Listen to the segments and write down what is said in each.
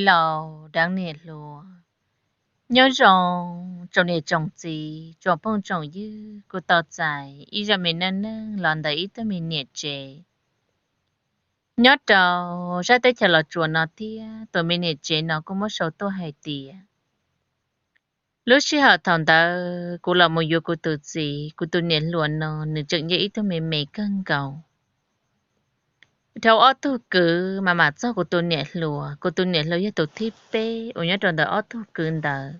Laus deev niam hluas. Nyob zoo tsoom niam tsoom txiv tsoom phooj tsoom ywg, kuv tau txais ib zaj me neej neeg los ntawm ib tug me niam tsev nyob rau sab teb chaws Los Tsuas no thiab. Tus me niam tsev no kuj muab sau tuaj hais tias lub sij hawm thaum ntawd kuv los mus yuav kuv tus txiv, kuv tus niam hluas no nws tseem yog ib tug me me kawg nkaus. Dhau ob tug kwv mas mam txog kuv tus niam hluas. Kuv tus niam hluas yog tus thib peb uas nyob rau ntawm ob tug kwv ntawd.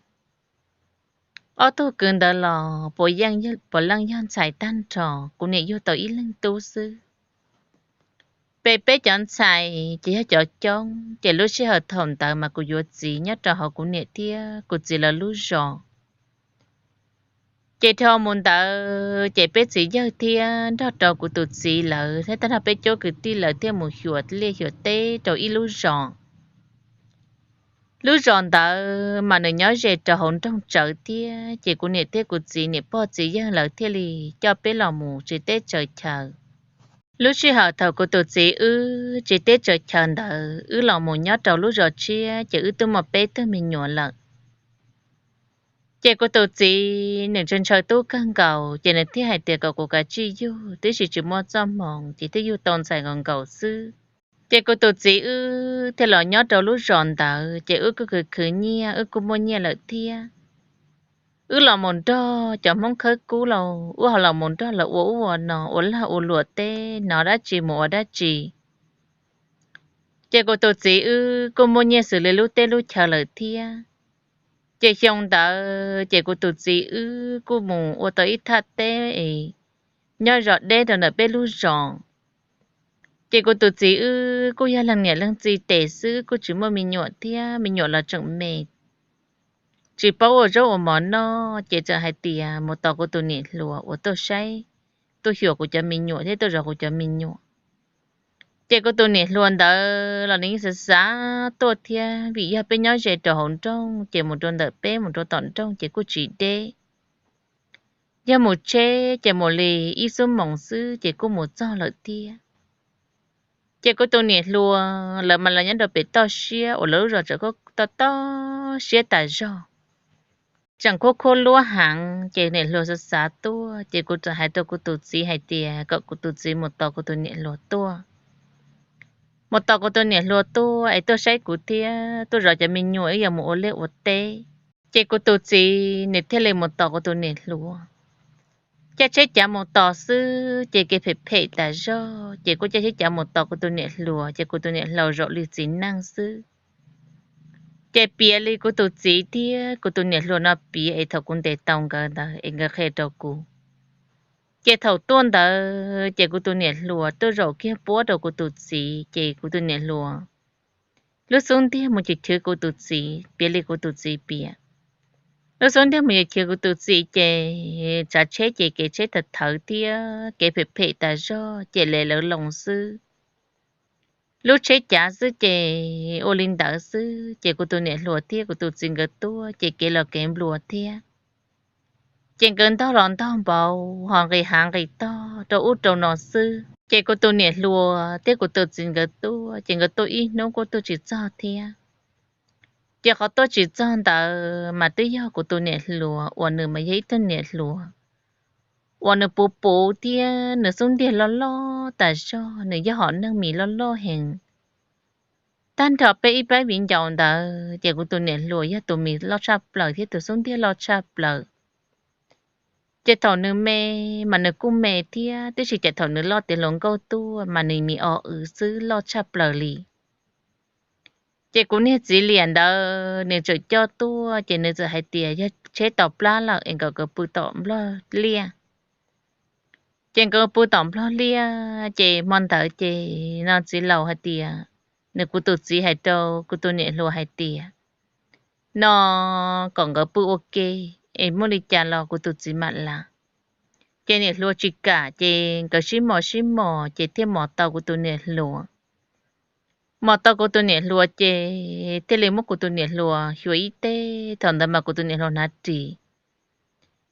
Ob tug kwv ntawd los puav leej yog ntxhais tag nrho, kuv niam yug tau ib leeg tub xwb. Peb, peb cov ntxhais ces yog cov coob, ces lub sij hawm thaum ntawd mas kuv yuav txiv nyob rau hauv kuv niam thiab kuv txiv lawv lub zos. Ces dhau mus ntawd ces peb txiv yawg thiab nrog rau kuv tus txiv lawv thiab tag nrho peb cov kwv tij lawv thiaj mus xyuas liaj xyuas teb rau ib lub zos. Lub zos ntawd mas nws nyob ze rau hauv nroog tsawv thiab, ces kuv niam thiab kuv txiv niam pog txiv yawg lawv thiaj li coj peb los mus tsiv teb tsaws chaw. Lub sij hawm thaum kuv tus txiv wb tsiv teb tsaws chaw ntawd, wb los mus nyob rau lub zos tshiab ces wb twb muaj peb tug me nyuam lawm. Ces kuv tus txiv nws ntshaw ntshaw tub kawg nkaus, ces nws thiaj hais tias kom kuv kav tsij yug, tiam sis tsis muaj txoj hmoo ces thiaj yug tau ntxhais nkaus nkaus xwb. Ces kuv tus txiv wb thiaj los nyob rau lub zos ntawd, ces wb kuj khwv khwv nyiaj, wb kuj muaj nyiaj lawm thiab. Wb los mus nrog cov Hmoob khawb kub los, wb ho los mus nrog lawv ua ub ua no, ua lag ua luam teb, hnov dab tsi mus ua dab tsi. Ces kuv tus txiv wb kuj muaj nyiaj xws li lub teb lub chaw lawm thiab. Ces xyoo ntawd ces kuv tus txiv wb kuj mus ua tau ib thaj teb es nyob zos deb rau ntawm peb lub zos. Ces kuv tus txiv wb kuj yog leej niam leej txiv tes xwb, kuj tsis muaj me nyuam thiab, me nyuam los tseem me, tsis paub ua zaub ua mov noj, ces txawm hais tias mus tos kuv tus niam hluas uas tuaj saib, tuaj xyuas kuv cov me nyuam thiab tuaj zov kuv cov me nyuam. Ces kuv tus niam hluas ntawd los nws yeej xav xav tuaj thiab, vim yog peb nyob ze rau hauv nroog, ces mus rau ntawm peb mus rau tom nroog ces kuj tsis deb. Yog mus tsheb ces mus li ib xuab moos xwb ces kuj mus txog lawm thiab. Ces kuv tus niam hluas lawv mas los nyob rau pem toj siab uas lawv lub zos tseem toj toj siab tas zog, tseem khuab khuab luab heev, ces niam hluas xav xav tuaj, ces kuv txawm hais rau kuv tus txiv hais tias kom kuv tus txiv mus tos kuv tus niam hluas tuaj. Mus tos kuv tus niam hluas tuaj es tuaj saib kuv thiab tuaj zov cov me nyuam wb yuav mus ua liaj ua teb. Ces kuv tus txiv nws thiaj li mus tos kuv tus niam hluas. Caij tsheb cav mus tos xwb ces kev phem phem tas zog, ces kuj caij tsheb cav mus tos kuv tus niam hluas, ces kuv tus niam hluas zaum li txiv neej xwb. Ces piav li kuv tus txiv thiab kuv tus niam hluas no piav es thaum kuv ntes tau nkawd ntawd es nkawd qhia rau kuv. Ces thaum tuaj ntawd ces kuv tus niam hluas tuaj zaum kiag puab rau kuv tus txiv, ces kuv tus niam hluas lub xub ntiag mus chwv chwv kuv tus txiv, piav li kuv tus txiv piav. Lub xub ntiag mus chwv chwv kuv tus txiv ces tsav tsheb ces kev tsheb thawv thawv thiab kev phem phem tas zog ces le lawv loo xwb. Lub tsheb cav xwb ces ua li ntawd xwb, ces kuv tus niam hluas thiab kuv tus txiv nkawd tuaj ces kev los kev nplua thiab. Ces nkawd ntog los ntog npaum ho nqis hav nqis tog rau ub rau no xwb, ces kuv tus niam hluas thiab kuv tus txiv nkawd tuaj ces nkawd tuaj ib hnub kuj tuaj tsis txog thiab. Ces qhov tuaj tsis txog ntawd mas twb yog kuv tus niam hluas uas nws mas yog ib tug niam hluas uas nws puv puv thiab nws xub ntiag loj loj tas zog, nws yog hom neeg mis loj loj heev. Tag nrho peb ib pab viv ncaus ntawd ces kuv tus niam hluas yog tus mis loj tshaj plaws thiab tus xub ntiag loj tshaj plaws. Ces thaum nws me mas nws kuj me thiab, tiam sis ces thaum nws loj tiav hluas nkauj tuaj mas nws mis o w xwb, loj tshaj plaws li. Ces kuv niag txiv liam ntawd nws txawm coj tuaj, ces nws txawm hais tias yog tsheb tau plab lawm es nkawd pw tom nplog liaj. Ces nkawd pw tom nplog liaj, ces hmo ntawd ces no txiv laus hais tias, nws kuv tus txiv hais rau kuv tus niam hluas hais tias, no kom nkawd pw ua ke es muaj li cas los kuv tus txiv mam lav. Ces niam hluas tsis kam, ces nkawd sib mos sib mos ces thiaj mos tau kuv tus niam hluas. Mos tau kuv tus niam hluas ces thiaj li muab kuv tus niam hluas xyuas ib teg, thaum ntawd mas kuv tus niam hluas hnav ris.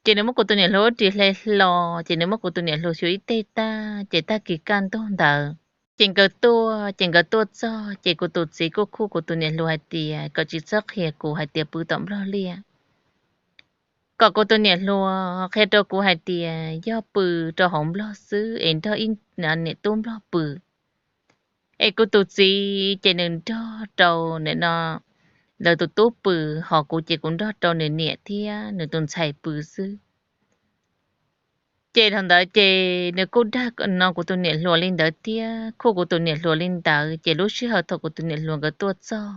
Ces nws muab kuv tus niam hluas ib ris hle hlo, ces nws muab kuv tus niam hluas xyuas ib teg tag, ces tag kis kaj ntug ntawd Ces nkawd tuaj, ces nkawd tuaj txog ces kuv tus txiv kuj khuj kuv tus niam hluas hais tias kom tsis txhob qhia kuv hais tias pw tom nplog liaj, kom kuv tus niam hluas qhia rau kuv hais tias yog pw rau hauv nplog xwb es nrog ib niam tub nplog pw. Es kuv tus txiv ces nws nrog rau nim no lawv tus tub pw, hos kuv ces kuv nrog rau nws niam thiab nws tus ntxhais pw xwb. Ces thaum ntawd ces nws kuj dag no kuv tus niam hluas li ntawd thiab khuj kuv tus niam hluas li ntawd, ces lub sij hawm thaum kuv tus niam hluas nkawd tuaj txog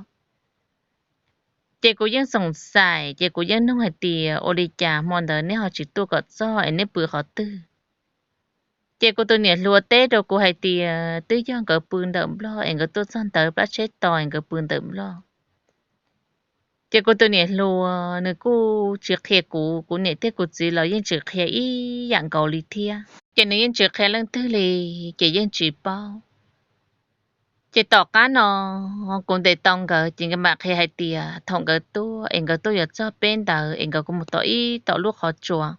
ces kuv yeej xoom xais, ces kuv yeej nug hais tias ua li cas hmo ntawd neb ho tsis tuaj kom txog es neb pw qhov twg? Ces kuv tus niam hluas teb rau kuv hais tias twb yog nkawd pw ntawm nplog es nkawd tuaj txog ntawd plab tsheb to es nkawd pw ntawm nplog. Ces kuv tus niam hluas nws kuj tsis qhia kuv, kuv niam thiab kuv txiv los yeej tsis qhia ib yam nkaus li thiab. Ces nws yeej tsis qhia leej twg li, ces yeej tsis paub. Ces tom qab no kuv ntes tau nkawd ces nkawd mam qhia hais tias thaum nkawd tuaj es nkawd tuaj yuav txog peb ntawd es nkawd kuj mus tom ib tom lub qhov tsua.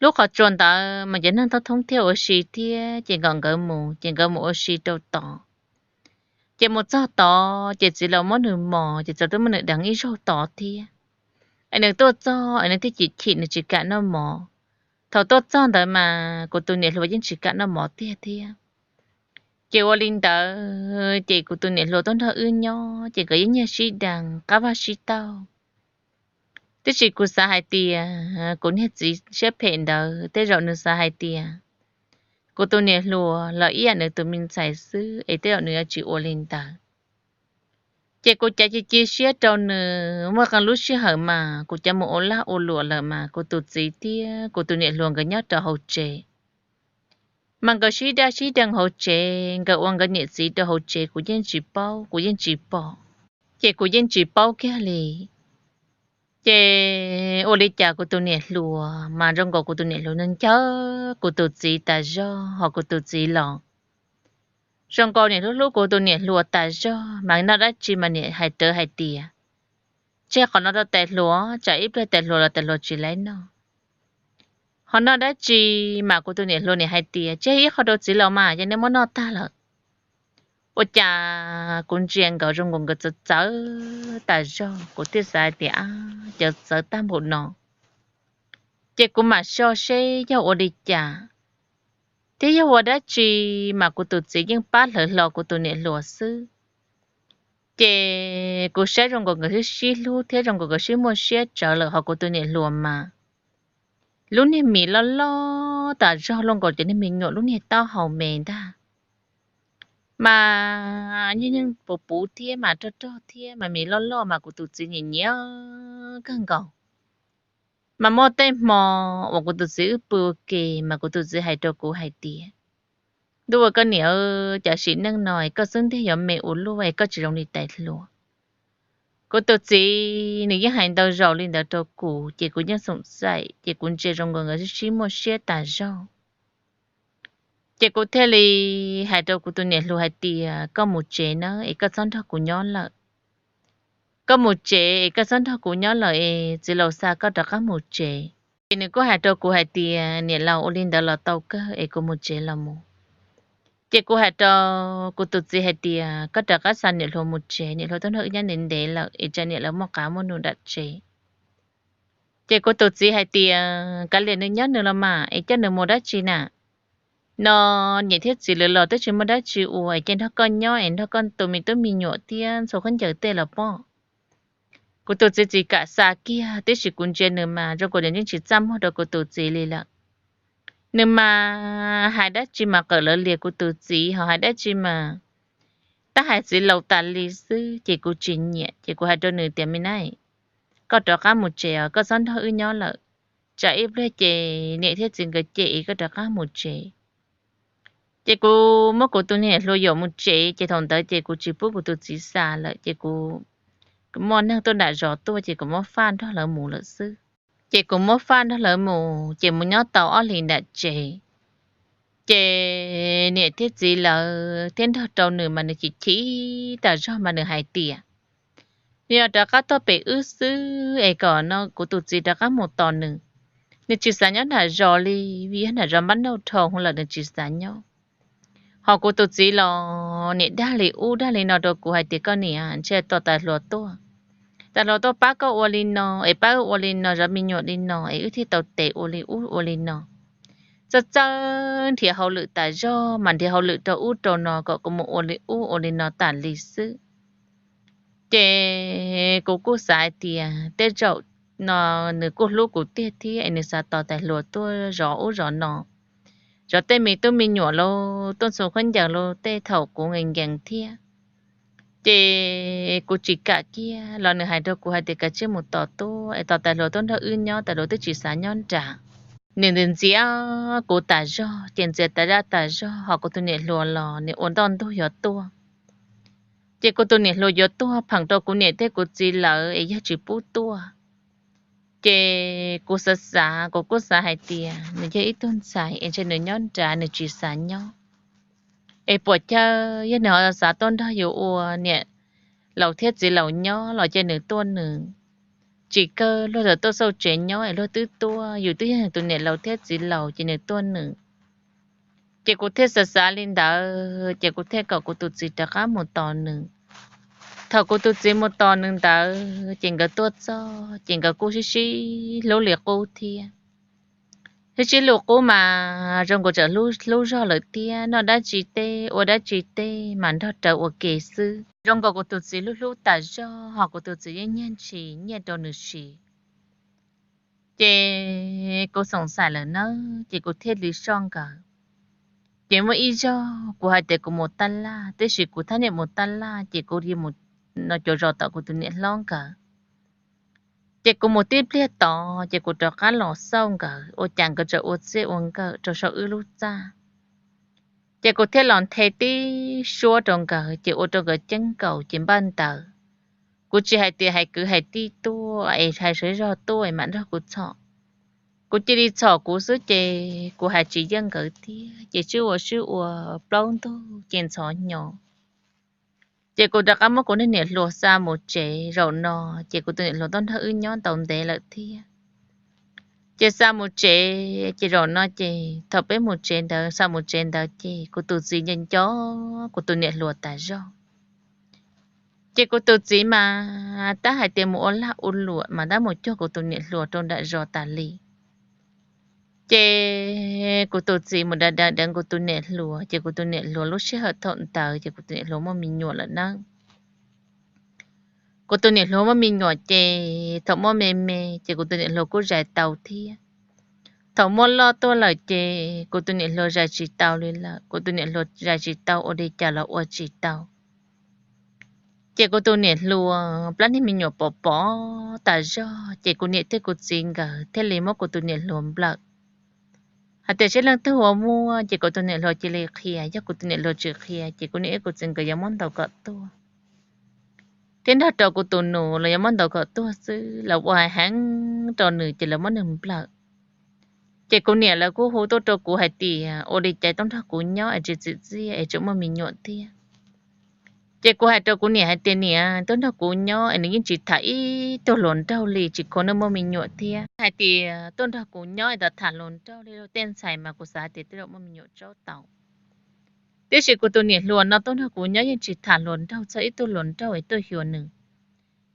Lub qhov tsua ntawd mas cov neeg thoob thoob thiaj ua si thiab, ces nkawd mus ces nkawd mus ua si rau tod. Ces mus txog tod ces txiv laus muab nws mos, ces txawm twb muab nws deev ib zaug tod thiab. Es nws tuaj txog es nws thiaj chim chim nws tsis kam noj mov. Thaum tuaj txog ntawd mas kuv tus niam hluas yeej tsis kam noj mov tiag thiab. Ces ua li ntawd ces kuv tus niam hluas tuaj nrog wb nyob ces nkawd yeej nyiag sib deev qab vaj sib taug. Tiam sis kuv xav hais tias kuv niag txiv siab phem ntawd tej zaum nws xav hais tias kuv tus niam hluas los ib yam nws tus me ntxhais xwb es tej zaum nws yuav tsis ua li ntawd. Ces kuv cav ci ci siab rau nws, muaj qee lub sij hawm mas kuv cav mus ua lag ua luam lawm mas kuv tus txiv thiab kuv tus niam hluas nkawd nyob rau hauv tsev. Mas nkawd sib daj sib deev hauv tsev, nkawd ua nkawd niam txiv rau hauv tsev kuv yeej tsis paub, kuv yeej tsis pom, ces kuv yeej tsis paub kiag li. Ces ua li cas kuv tus niam hluas mas zoo nkaus kuv tus niam hluas nws ncaw kuv tus txiv tas zog, hos kuv tus txiv los zoo nkaus niam hlub hlub kuv tus niam hluas tas zog, mas noj dab tsi mas niam hais rawv hais tias tseg qhov no rau tais hluas, tsam ib pliag tais hluas los tais hluas tsis laib noj. Ho noj dab tsi mas kuv tus niam hluas niam hais tias tseg ib qho rau txiv laus mas yog nej muab noj tag lawm. Ua cas kuv ntsia nkawd zoo nkaus nkawd txawv txawv tas zog, kuv thiaj xav hais tias cov txawv tag npaum no. Ces kuv mam soj seb yog ua li cas thiab yog ua dab tsi mas kuv tus txiv yeej pab hlawv hlo kuv tus niam hluas xwb. Ces kuv saib zoo nkaus nkawd sib sib hlub thiab zoo nkaus nkawd sib muaj siab tsawv lawm, hos kuv tus niam hluas mas lub niag mis loj loj tas zog luaj nkaus cov niag me nyuam lub niag taub hau me ntag. Mas nyeej nyeej puv puv thiab mas rog rog thiab mas mis loj loj mas kuv tus txiv nyiam nyiam kawg nkaus. Mas muaj tej hmo uas kuv tus txiv wb pw ua ke mas kuv tus txiv hais rau kuv hais tias, ntuj ua koj niam, cas sim neej no es koj xub ntiag yuav me ua luaj es koj tsis zoo li tais hluas. Kuv tus txiv nws yeej hais ntau zaus li ntawd rau kuv ces kuv yeej xoom xaim ces kuv ntsia zoo nkaus nkawd sib sib muaj siab tas zog. Ces kuv thiaj li hais rau kuv tus niam hluas hais tias koj mus tsev na es koj txhob nrog kuv nyob lawm. Koj mus tsev es koj txhob nrog kuv nyob lawm es txiv laus xa koj rov qab mus tsev. Ces nws kuj hais rau kuv hais tias niam laus, ua li ntawd los tau kawg es kuv mus tsev los mus. Ces kuv hais rau kuv tus txiv hais tias koj rov qab xa niam hluas mus tsev, niam hluas tuaj nrog wb nyob ntev ntev lawm es tsam niam lawv muaj qav muaj num nram tsev. Ces kuv tus txiv hais tias kav liam nws nyob nws los mas es coj nws mus dab tsi na. No niam thiab txiv lawv los twb tsis muaj dab tsi ua es cia nrog koj nyob es nrog koj tu me tub me nyuam thiab ntxhua khaub ncaws tej los pob. Kuv tus txiv tsis kam xa kiag, tiam sis kuv ntsia nws mas zoo nkaus nws yeej tsis txaj muag rau kuv tus txiv li lawm. Nws mas hais dab tsi mas qawm lawv lias kuv tus txiv, ho hais dab tsi mas tab hais txiv laus tas li xwb, ces kuv tsis nyiam ces kuv hais rau nws tias me nab, koj rov qab mus tsev os, koj txhob nrog wb nyob lawm. Tsam ib pliag ces niam thiab txiv nkawd cem es koj rov qab mus tsev. Ces kuv muab kuv tus niam hluas yuam mus tsev, ces thaum ntawd ces kuv tsis pub kuv tus txiv xa lawm, ces kuv muaj neeg tuaj nram zos tuaj ces kuv muab faj nrog lawv mus lawm xwb. Ces kuv muab faj nrog lawv mus ces mus nyob tau ob hlis nram tsev, ces niam thiab txiv lawv thiab nrog rau nws mas nws chim chim tas zog mas nws hais tias nws yog rov qab tuaj pem wb xwb es kom no kuv tus txiv rov qab mus tos nws. Nws tsis xav nyob nram zos li, vim yog nram zos npab nauj dhau lawm nws tsis xav nyob. Ho kuv tus txiv los niam dag li ub dag li no rau kuv hais tias, koj niam, ntshe tos tais hluas tuaj, tais hluas tuaj pab koj ua li no es pab wb ua li no, zov me nyuam li no es wb thiaj tau tes ua li ub ua li no. Txawj txawj nrhiav hauj lwm tas zog mas nrhiav hauj lwm rau ub rau no kom kuv mus ua li ub ua li no tas li xwb. Ces kuv kuj xav hais tias tej zaum no nws kuj hlub kuv tiag thiab es nws xav tos tais hluas tuaj zov ub zov no, zov tej me tub me nyuam los tuaj ntxhua khaub ncaws los tej thaum kuv nkees nkees thiab. Ces kuv tsis kam kiag los nws hais rau kuv hais tias, kav tsij mus tos tuaj es tos tais hluas tuaj nrog wb nyob, tais hluas twb tsis xav nyob nram. Nws ntxias kuv tas zog ces ntxias tas zaj tas zog, ho kuv tus niam hluas los nws ua ntoj ntug yuav tuaj. Ces kuv tus niam hluas yuav tuaj pheem rau kuv niam thiab kuv txiv lawv es yog tsis pub tuaj. Ces kuv xav xav, kuv kuj xav hais tias nws yog ib tug ntxhais es ntshe nws nyob nrad nws tsis xav nyob. Es puas chawj yog nws ho xav tuaj nrog yus ua niam laus thiab txiv laus nyob los cia nws tuaj nws. Tsis kawg luag txawm tuaj xauj tsev nyob es luag twb tuaj, yus twb yog nws tus niam laus thiab txiv laus ces nws tuaj nws. Ces kuv thiaj xav xav li ntawd ces kuv thiaj kom kuv tus txiv rov qab mus tos nws. Thaum kuv tus txiv mus tos nws ntawd ces nkawd tuaj txog ces nkawd kuj sib sib hlub li qub thiab. Sib sib hlub qub mas zoo nkaus tseem hlub zog lawm thiab, noj dab tsi teb ua dab tsi teb mas nrog rawv ua ke xwb. Zoo nkaus kuv tus txiv hlub hlub tas zog, ho kuv tus txiv yeej nyiag ntshis nyiaj rau nws siv. Ces kuv xoom xaim lawm nawb ces kuv thiaj li soj nkawd. Ces muaj ib zaug kuv hais tias kuv mus taj laj, tiam sis kuv thaj niam mus taj laj ces kuv mus no cuag zos tom kuv tus niam hlob nkawd. Ces kuv mus tib pliag tod ces kuv rov qab los xauj nkawd ua cas nkawd tseem ua txij ua nkawm rau saum wb lub txaj. Ces kuv thiaj los nthe tib suab rau nkawd ces ua rau nkawd ceeb nkaus ces npaj ntawd. Kuv tsis hais tias hais kwv hais tij tuaj es hais sawv zog tuaj es mam nrog kuv txhom. Kuv cia li txhom kuv xwb ces kuv hais tsis yeej nkawd thiab ces sib ua sib ua plaub ntug ces ntxhov hnyo. Ces kuv rov qab muab kuv niag niam hluas xa mus tsev zaum no, ces kuv tus niam hluas tuaj nrog wb nyob tau ntev lawm thiab. Ces xa mus tsev, ces zaum no ces thaum peb mus tsev ntawd, xa mus tsev ntawd ces kuv tus txiv nco nco kuv tus niam hluas tas zog. Ces kuv tus txiv mas tab hais tias mus ua lag ua luam mas tab mus cuag kuv tus niam hluas rau nram zos tas li. Ces kuv tus txiv mus deev deev deev kuv tus niam hluas, ces kuv tus niam hluas lub sij hawm thaum ntawd ces kuv tus niam hluas muaj me nyuam lawm nawb. Kuv tus niam hluas muaj me nyuam ces thaum muaj me me ces kuv tus niam hluas kuj zais tau thiab. Thaum muaj loj tuaj lawm ces kuv tus niam hluas zais tsis tau li lawm, kuv tus niam hluas zais tsis tau, ua li cas los ua tsis tau. Ces kuv tus niam hluas plab niag me nyuam pom pom tas zog ces kuv niam thiab kuv txiv nkawd thiaj li muab kuv tus niam hluas nplawm hais tias seb leej twg ua muaj, ces kuv tus niam hluas cia li qhia, yog kuv tus niam hluas tsis qhia ces kuv niam thiab kuv txiv nkawd yuav muab ntaus kom tuag thiab nrog rau kuv tus nus los yuav muab ntaus kom tuag xwb, lawv ua heev rau nws ces lawv muab nws nplawm. Ces kuv niam lawv kuj hu tuaj rau kuv hais tias ua li cas tuaj nrog kuv nyob es tsis txim txiaj es tseem muaj me nyuam thiab. Ces kuv hais rau kuv niam hais tias niam, tuaj nrog kuv nyob es nws yeej tsis tham ib tug hluas nraug li, tsis khuv nws muaj me nyuam thiab. Hais tias tuaj nrog kuv nyob es tau tham hluas nraug li luag tej ntxhais mas kuv xav hais tias tej zaum muaj me nyuam tsaub tau. Tiam sis kuv tus niam hluas no tuaj nrog kuv nyob yeej tsis tham hluas nraug txog ib tug hluas nraug es tuaj xyuas nws.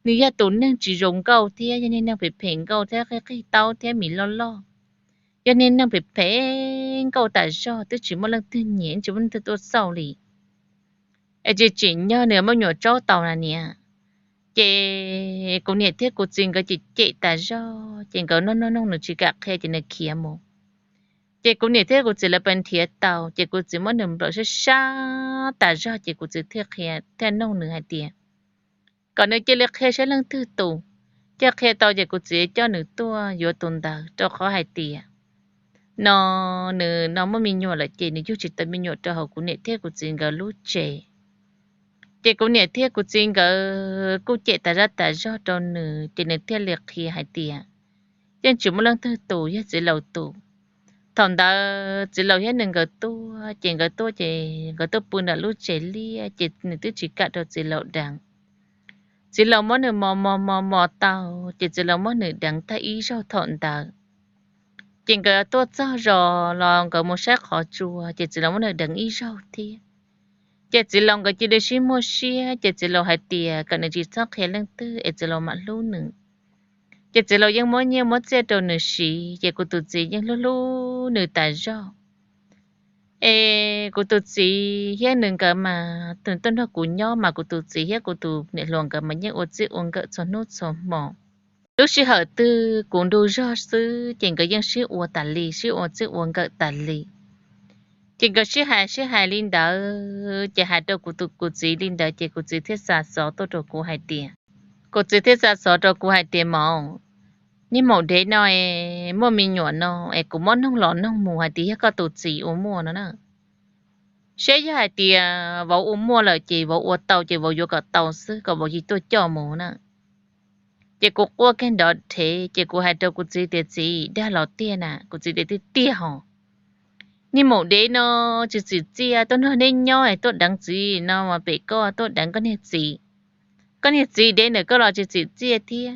Nws yog tus neeg tsis zoo nkauj thiab yog niag neeg phem phem nkauj thiab qig qig taub thiab mis loj loj. Yog niag neeg phem phem nkauj tas zog twb tsis muaj leej twg nyiam tsis muaj leej twg tuaj xauj li. Es tsis tsim nyog nws muaj me nyuam tsaub tau na niam. Ces kuv niam thiab kuv txiv nkawd cem cem tas zog ces nkawd nug nug nug nws tsis kam qhia ces nws khiav mus. Ces kuv niam thiab kuv txiv lawv pes nrhiav tau ces kuv txiv muab nws nplawm sab sab tas zog ces kuv txiv thiaj qhia thiaj nug nws hais tias kom nws cia li qhia saib leej twg tus. Cia qhia tau ces kuv txiv coj nws tuaj yuav tus ntawd rau qhov hais tias no nws no muaj me nyuam lawm ces nws yug tsis tau me nyuam rau hauv kuv niam thiab kuv txiv nkawd lub tsev. Ces kuv niam thiab kuv txiv nkawd kuj cem tas zaj tas zog rau nws ces nws thiaj li qhia hais tias yeej tsis muaj leej twg tus, yog txiv laus tus. Thaum ntawd txiv laus thiab nws nkawd tuaj ces nkawd tuaj ces nkawd tuaj pw nram lub tsev liaj ces nws twb tsis kam rau txiv laus deev. Txiv laus muab nws mos mos mos mos tau ces txiv laus muab nws deev tag ib zaug thaum ntawd. Ces nkawd tuaj txog zos los nkawd mus saib qhov tsua, ces txiv laus muab nws deev ib zaug thiab. Ces txiv laus nkawd cia li sib muaj siab, ces txiv laus hais tias kom nws tsis txhob qhia leej twg es txiv laus mam hlub nws. Ces txiv laus yeej muab nyiaj muab txiaj rau nws siv, ces kuv tus txiv yeej hlub hlub nws tas zog. Es kuv tus txiv thiab nws nkawd mas, nws tuaj nrog kuv nyob mas kuv tus txiv thiab kuv tus niam hluas nkawd mas yeej ua txij ua nkawm txhua hnub txhua hmo. Lub sij hawm twg kuv nrug zog xwb ces nkawd yeej sib ua tas li, sib ua txij ua nkawm tas li. Ces nkawd sib hais sib hais li ntawd, ces hais rau kuv tus, kuv txiv li ntawd, ces kuv txiv thiaj xa xov tuaj rau kuv hais tias, kuv txiv thiaj xa xov rau kuv hais tias, Mos, niag maum dev no es muaj me nyuam no, es kuv muab noog los noog mus hais tias yog koj tus txiv ua muaj no na. Seb yog hais tias vauv ua muaj lawm ces vauv ua tau ces vauv yuav kom tau xwb, kom vauv cia tuaj coj mus na. Ces kuv quaj kiag nrov rhev, ces kuv hais rau kuv txiv tias, Txiv, dag los tiag na? Kuv txiv tias, Tiag tiag hos. Niag maum dev no tsis txim txiaj, tuaj nrog neb nyob es tuaj deev txiv no mas pem koj, tuaj deev koj niag txiv. Koj niag txiv dev ntawm koj los tsis txim txiaj thiab,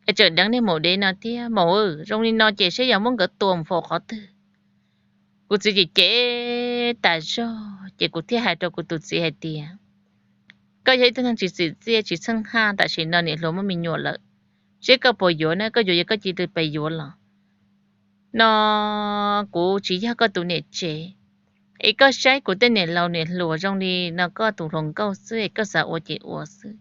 es tseem deev niag maum dev no thiab. Maum, zoo li no ces seb yog muab nkawd tua mus faus qhov twg. Kuv txiv cem cem tas zog, ces kuv thiaj hais rau kuv tus txiv hais tias, Koj yog ib tug neeg tsis txim txiaj tsis txheej haj, tam sim no niam hluas muaj me nyuam lawm, seb koj puas yuav na, koj yuav yog koj cia li pes yuav los no. Kuv tsis yog koj tus niam tsev, es koj saib kuv tej niam laus niam hluas zoo li no koj tus hluas nkauj xwb es koj xav ua ces ua xwb.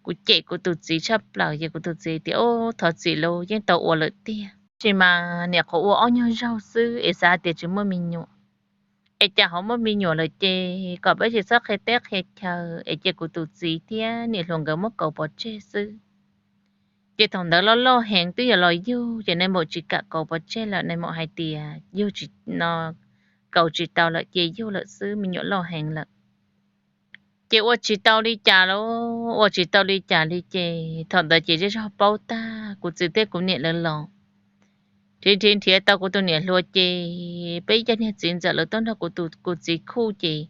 Kuv cem kuv tus txiv tshaj plaws, ces kuv tus txiv tias, Ub, thov txim lauj, yeej tau ua lawm tiag, tab sis mas niam qhuav ua ob nyuag zaug xwb es xav hais tias tsis muaj me nyuam. Es cas ho muaj me nyuam lawm ces kom peb tsis txhob qhia teb qhia chaw, es cia kuv tus txiv thiab niam hluas nkawd muab kaus pov tseg xwb. Ces thaum ntawd loj loj heev twb yuav los yug, ces nais maum tsis kam kaus pov tseg lawm, nais maum hais tias yug tsis, no, kaus tsis tau lawm ces yug lawm xwb, me nyuam loj heev lawm. Ces ua tsis tau li cas lauj, ua tsis tau li cas li ces thaum ntawd ces zej zog paub tag, kuv txiv thiab kuv niam lawv los nrhiav nrhiav nrhiav tau kuv tus niam hluas ces peb cov niag txiv ntxawm lawv tuaj nrog kuv tus, kuv txiv khuj ces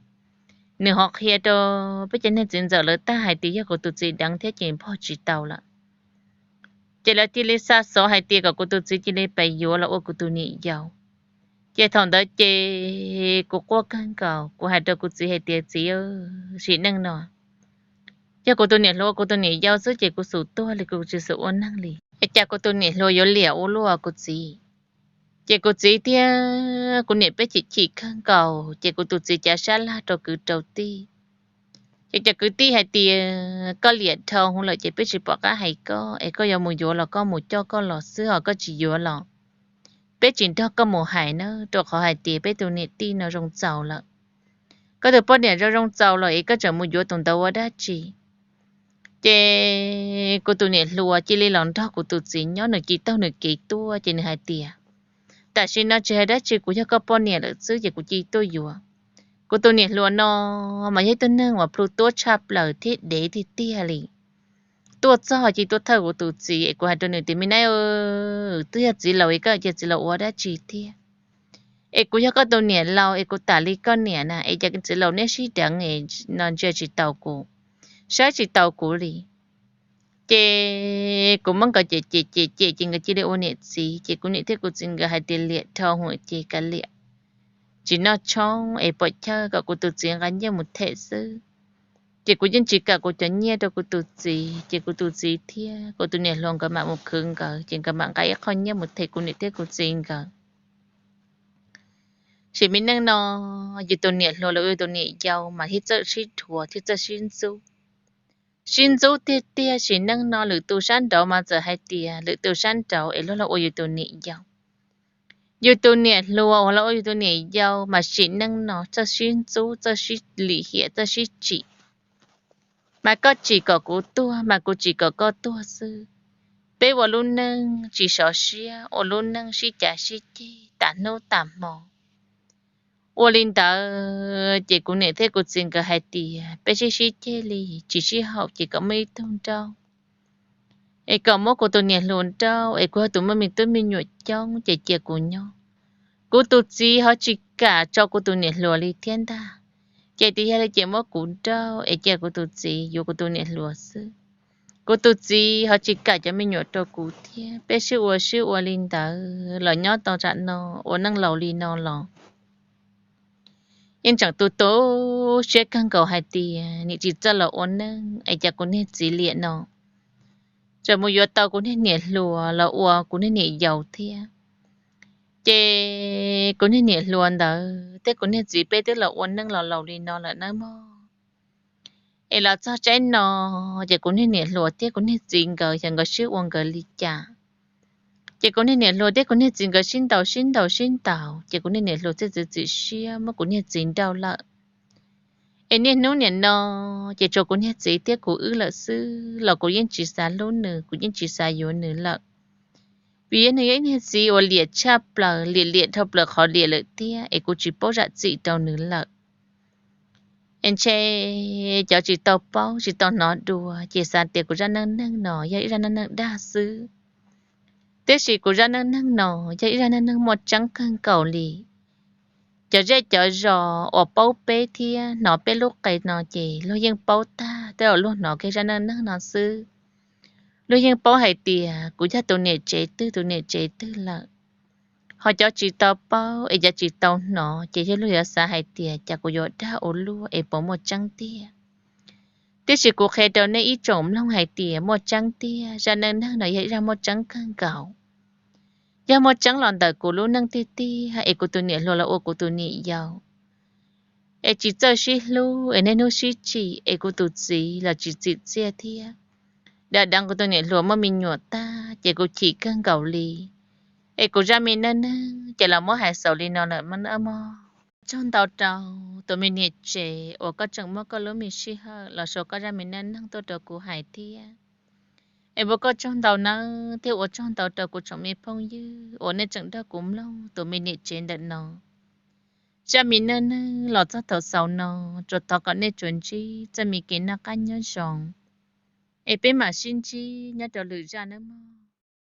nws ho qhia rau peb cov niag txiv ntxawm lawv tag hais tias yog kuv tus txiv deev thiab ces npog tsis tau lawm. Ces lawv cia li xa xov hais tias kom kuv tus txiv cia li pes yuav los ua kuv tus niam yau. Ces thaum ntawd ces kuv quaj kawg nkaus, kuv hais rau kuv txiv hais tias, Txiv, sim neej no yog kuv tus niam hluas ua kuv tus niam yau xwb ces kuv xum tuag li, kuv tsis xum ua neeg li. Es cas kuv tus niam hluas yuav liam ua luaj kuv txiv? Ces kuv txiv thiab kuv niam peb chim chim kawg nkaus, ces kuv tus txiv cav sab laj rau kwv rau tij. Ces cov kwv tij hais tias, Koj liam dhau hwv lawm ces peb tsis pom qab hais koj, es koj yuav mus yuav los koj mus coj koj los xwb, ho koj tsis yuav los peb tsis nrog koj mus hais na, rau qhov hais tias peb tus niam tij no zoo txaus lawm. Koj tus poj niam zoo zoo txaus lawm es koj tseem mus yuav tus ntawd ua dab tsi? Ces kuv tus niam hluas cia li los nrog kuv tus txiv nyob, nws cia taug nws kev tuaj, ces nws hais tias, Tam sim no tsis hais dab tsi, kuv yog koj poj niam lawm xwb ces kuv cia tuaj yuav. Kuv tus niam hluas no mas yog ib tug neeg uas plhu tuab tshaj plaws thiab dev tiag tiag li. Tuaj txog cia tuaj thawj kuv tus txiv, es kuv hais rau nws tias, Me nab, twb yog txiv laus es koj cia txiv laus ua dab tsi thiab? Es kuv yog koj tus niam laus es kuv tam li koj niam na, es cas txiv laus neb sib deev no ntsia tsis taus kuv, saib tsis taus kuv li. Ces kuv muab nkawd cem cem cem cem ces nkawd cia li ua niam txiv, ces kuv niam thiab kuv txiv nkawd hais tias liam dhau hwv ces kav liam, tsis noj tshoob es pom chaw kom kuv tus txiv nqa nyiaj mus them xwb. Ces kuv yeej tsis kam kuv cov nyiaj rau kuv tus txiv, ces kuv tus txiv thiab kuv tus niam hluas nkawd mam mus khwv nkawd, ces nkawd mam nqa ib qho nyiaj mus them kuv niam thiab kuv txiv nkawd. Sim me neej no, yus tus niam hluas los yus tus niam yau mas thiaj txawj sib dhuav thiaj txawj sib ntxub. Sib ntxub tiag tiag, sim neej no lwm tus sab nraud mas txawm hais tias lwm tus sab nraud es luag los ua yus tus niam yau. Yus tus niam hluas uas los ua yus tus niam yau mas sim neej no txawj sib ntxub txawj sib lim hiam txawj sib tsim. Mas koj tsim kom kuv tuag mas kuv tsim kom koj tuag xwb. Peb ua lub neej tsis sov siab, ua lub neej sib cav sib ceg tas hnub tas hmo. Ua li ntawd ces kuv niam thiab kuv txiv nkawd hais tias peb sib sib ceg li, tsis sib haum ces kom muaj ib tug nrauj. Es kom muab kuv tus niam hluas nrauj, es kuv yog tus muaj me tub me nyuam coob ces cia kuv nyob. Kuv tus txiv ho tsis kam tso kuv tus niam hluas li thiab ntag. Ces tias yog li ces muab kuv nrauj es cia kuv tus txiv yuav kuv tus niam hluas xwb. Kuv tus txiv ho tsis kam cov me nyuam rau kuv thiab. Peb sib ua sib ua li ntawd los nyob tau tam no, ua neej laus li no los yeej tseem tu tu siab kawg nkaus hais tias nim tsis txawj los ua neej es cas kuv niag txiv liam no tseem mus yuav tau kuv niag niam hluas los ua kuv niag niam yau thiab. Ces kuv niag niam hluas ntawd thiab kuv niag txiv peb twb los ua neej los laus li no lawm nawb mog. Es los txog tsaib no, ces kuv niag niam hluas thiab kuv niag txiv nkawd xyov nkawd sib ua nkawd li cas. Ces kuv niag niam hluas thiab kuv niag txiv nkawd sib ntaus sib ntaus sib ntaus, ces kuv niag niam hluas thiaj txiav txim siab muab kuv niag txiv nrauj lawm. Es niaj hnub nim no ces tsuas kuv niag txiv thiab kuv wb lawm xwb los kuv yeej tsis xav hlub nws, kuv yeej tsis xav yuav nws lawm. Vim yog nws yog ib niag txiv uas liam tshaj plaws, liam liam dhau plaws qhov liam lawm thiab, es kuv tsis paub zam txim rau nws lawm. Es ntshe cov tsis tau paub tsis tau hnov dua ces xav tias kuv zaj neej neeg no yog ib zaj neej neeg dag xwb. Tiam sis kuv zaj neej neeg no yog ib zaj neej neeg muaj tseeb kawg nkaus li. Cov zej cov zos uas paub peb thiab hnov peb lub qe no ces luag yeej paub tag, tej zaum luag hnov kiag zaj neej neeg no xwb, luag yeej paub hais tias kuv yog tus niam tsev twg tus niam tsev twg lawm. Ho cov tsis tau paub es cov tsis tau hnov ces yog luag yuav xav hais tias cas kuv yuav dag ua luaj es puas muaj tseeb tiag. Tiam sis kuv qhia rau nej ib tsoom mloog hais tias muaj tseeb tiag, zaj neej neeg no yog ib zaj muaj tseeb kawg nkaus. Yog muaj tseeb los ntawm kuv lub neej tiag tiag es kuv tus niam hluas los ua kuv tus niam yau, es tsis txawj sib hlub es niaj hnub sib tsim, es kuv tus txiv los tsis txim txiaj thiab. Dav deev kuv tus niam hluas muaj me nyuam tag ces kuv chim kawg nkaus li. Es kuv zaj me neej neeg ces los muab hais xaus li no lawm mog. Tsaug ntau rau tus me niam tsev uas koj tseem muab koj lub me sij hawm los sau koj zaj me neej neeg tuaj rau kuv hais thiab. Es ua koj tsaug ntau nawb, thiab ua tsaug ntau rau kuv tsoom me phooj ywg uas nej tseem nrog kuv mloog tus me niam tsev ntawm no. Zaj me neej neeg los txog thaum xaus no, tsuas thov kom nej tsuas ntsib txoj me kev noj qab nyob zoo, es peb mam sib ntsib nyob rau lwm zaj nawb mog.